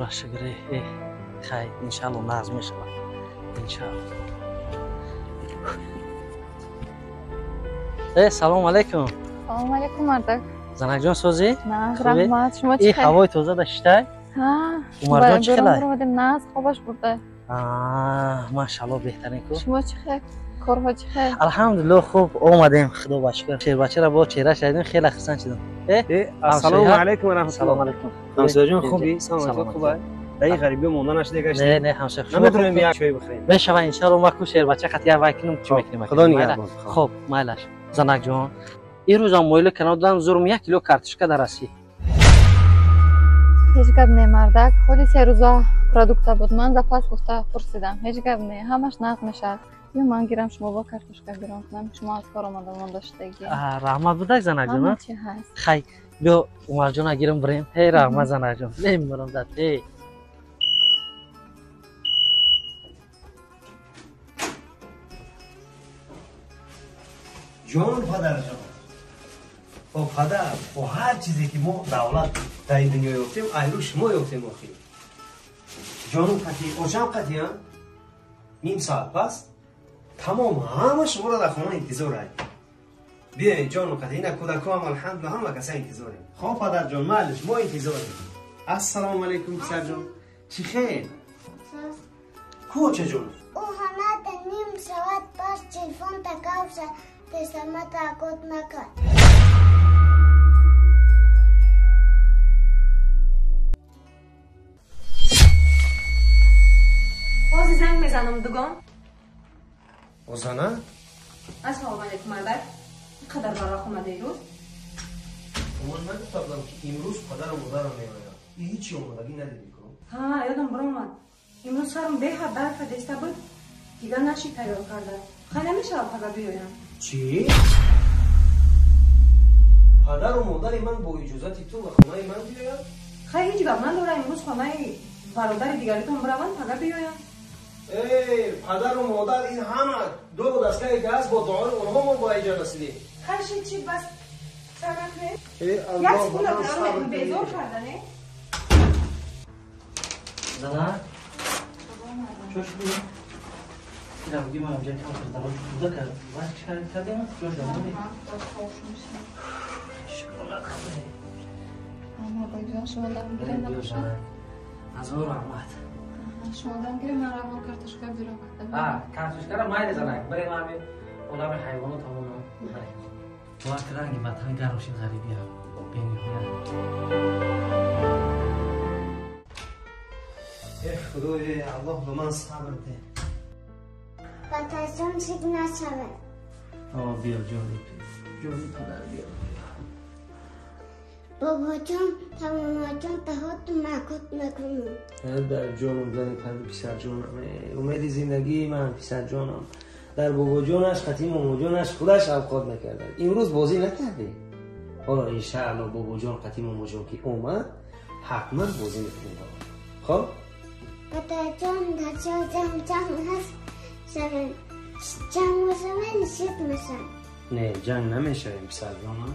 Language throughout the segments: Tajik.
Худоро шукр. Хай, иншаалло нағз мешавад. Иншаалло. Салом алейкум. Салом алейкум, мардак. Занакҷон, созӣ? Нағз, раҳмат. Шумо чӣ хел? Ҳавои тоза да шитай? Ҳа. Умарҷон чӣ хелай? Нағз, хобаш бурда. Машаалло, беҳтарин ку. Шумо чӣ хел? Корҳо чӣ хел? Алҳамдулилло, хуб омадем, худо ба шукр. Шербачаро бо чеҳраш дидем, хеле хурсанд шудам. Ассалому алайкум ва раҳматуллоҳ. Салом алайкум. Ҳамсояҷон, хубӣ? Саломатӣ, хуб ай? Дар ин ғарибӣ монда нашуда гаштӣ? Не, не, ҳамсоя. Наметавонем як чой бихӯрем? Мешава, иншаалло, ма ку шербача қат як вай кунем, чӣ мекунем? Худо нигаҳбон. Хуб, майлаш. Занакҷон, ирӯзам моила канал додам, зурм 1 кило картошка дарасӣ. Ҳеҷ гап не, мардак. Худи 3 рӯза продукта буд. Ман запас гуфта пурсидам. Ҳеҷ гап не, ҳамаш нағз мешавад. Ё ман гирам, шумо бо картошка гирам кунам. Шумо аз кор омада монда шудагӣ. Раҳмат будак, занакҷон. Ҳама чӣ ҳаст. Хай, биё Умарҷона гирам бирем. Ҳей, раҳмат, занакҷон. Мемирам дад. Эй. Ҷон падарҷон. О падар, о ҳар чизе ки мо давлат дар ин дунё ёфтем, айру шумо ёфтем охир. Ҷонум қатӣ, ошам қатӣ, ним соат пас тамом ҳама шуморо дар хона интизор ай. Биёед ҷону қатӣ, ина кӯдакҳоам алҳамдулилла ҳама каса интизорем. Хоб падарҷон, майлиш, мо интизорем. Ассалому алайкум писарҷон. Чӣ хел? Ку очаҷон? Ӯ ҳамата ним соат пас телефон такавса, тесамата акот накард. Ҳозир занг мезанам, дугон. Озана? Ассалому алайкум, мардак. Ин қадар барвақт омада ирӯз? Ман нагуфта будам, ки имрӯз падару модарам меоянд. Ин ҳечи омодагӣ надидӣ ку? Ҳа, ёдам баромад. Имрӯз сарам беҳад дард кардеста буд, дигар наши тайёр карда. Хай намешавад пага биёям. Чӣ? Падару модари ман бо иҷозати ту ба хонаи ман биёянд? Хай ҳеҷ гап надора, имрӯз хонаи бародари дигаритон бираванд, пага биёянд. Эй, падару модар ин ҳама ду дастае ки ҳаст, бо дуои онҳо мо ба инҷо расидем. Хай шид, шид, бас сар накунед. Як секунда даром безор карда, не? Зана? Чо шуди? Ира буги ман ҷа кам кардам. Худа кард. Вай чӣ кар кардем? Ҷо ҷамони. Шукрона худо. Мардакҷон, шумо дам гирем набошад? Ҳазор раҳмат. Шумо дам гирем, ман равон картошка биром кардам. Картошкара майли, занак. Бирем ҳамин олами ҳайвонот ҳамона. Вақт ранги ватан гарм шид, ғарибия бениҳоят. Э худои Аллоҳ, ба ман сабр деҳ. Падарҷон, шик нашавад. Биё ҷони, ҷони падар, биё. Бобоҷон, тамомаҷон, таҳоту макот накунам. Дар ҷонум, зани писарҷонам, умеди зиндагии ман писарҷонам. Дар бобоҷонаш, қатӣ момоҷонаш худаш авқот мекардад. Имрӯз бозӣ накардӣ. Ҳоло иншаалло бобоҷон қатӣ момоҷон ки омад, ҳатман бозӣ мекунем. Хоб? Падарҷон, дар ҷо ҷанг ҷанг ҳаст шавем. Ҷанг мешавем, шик мешавем. Не, ҷанг намешавем, писарҷонам.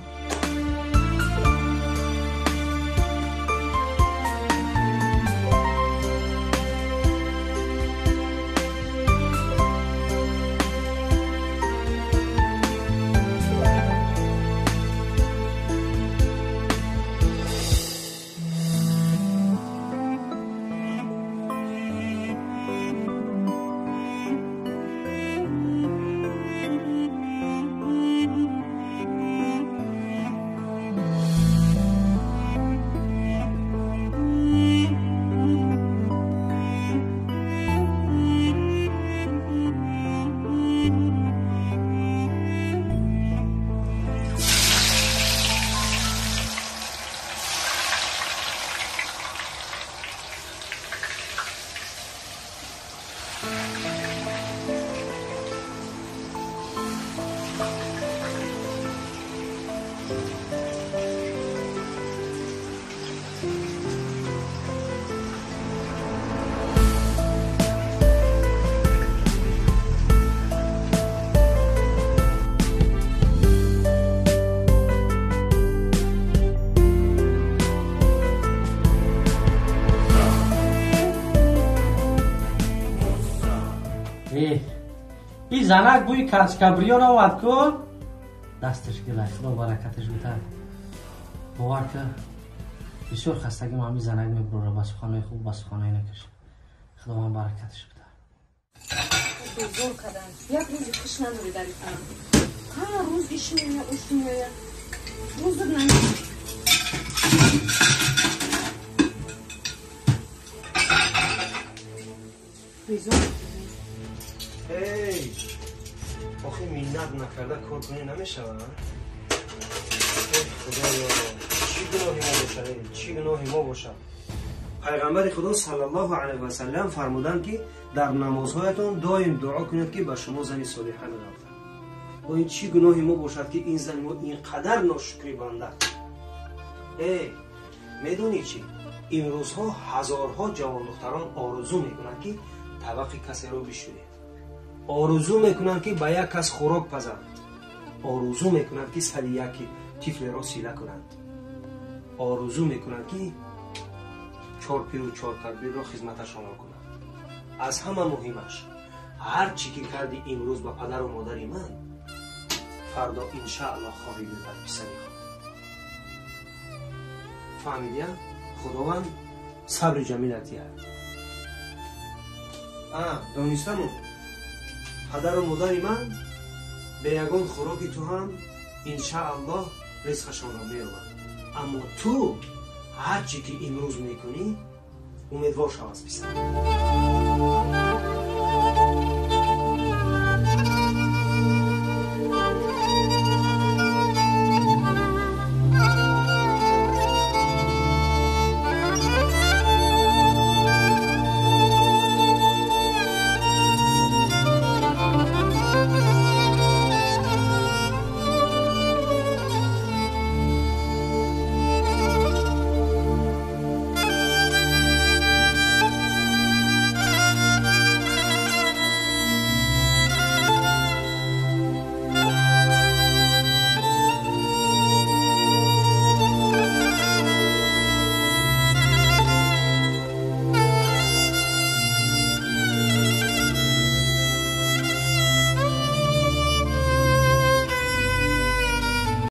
Занак бӯи качкабриён омад ку. Дасташ гилай, худо баракаташ битад. Бовар ка, бисёр хастагим ҳамин занак мебурора ба суханои хуб, ба суханои накаш. Худованд баракаташ битад. Безор кардан. Як рӯзи хуш надорӣ дар хона. Ҳар рӯз иш меоя, уш меоя. Рӯзат намешавад. Безор. Эй, охи миннат накарда кор кунӣ намешавад? Худоё, чӣ гуноҳи мо бошад? Чӣ гуноҳи мо бошад? Пайғамбари Худо саллаллоҳу алайҳи васаллам фармуданд, ки дар намозҳоятон доим дуо кунед, ки ба шумо зани солиҳа меёфтад. О, ин чӣ гуноҳи мо бошад, ки ин зани мо ин қадар ношукрӣ банда? Э, медонӣ чӣ? Имрӯзҳо ҳазорҳо ҷавондухтарон орзу мекунанд, ки табақи касеро бишӯяд. Орзу мекунанд, ки ба як кас хӯрок пазанд. Орзу мекунанд, ки сари яки тифлеро сила кунанд. Орзу мекунанд, ки чор пиру чор кабирро хизматашонро кунанд. Аз ҳама муҳимаш, ҳар чӣ ки карди имрӯз ба падару модари ман, фардо иншааллоҳ хоҳӣ дид дар писари худ. Фаҳмидия? Худованд сабри ҷамилат диҳад. Донистаму, падару модари ман бе ягон хӯроки ту ҳам иншааллоҳ ризқашонро меёбанд. Аммо ту ҳар чӣ ки имрӯз мекунӣ, умедвор шав аз писар.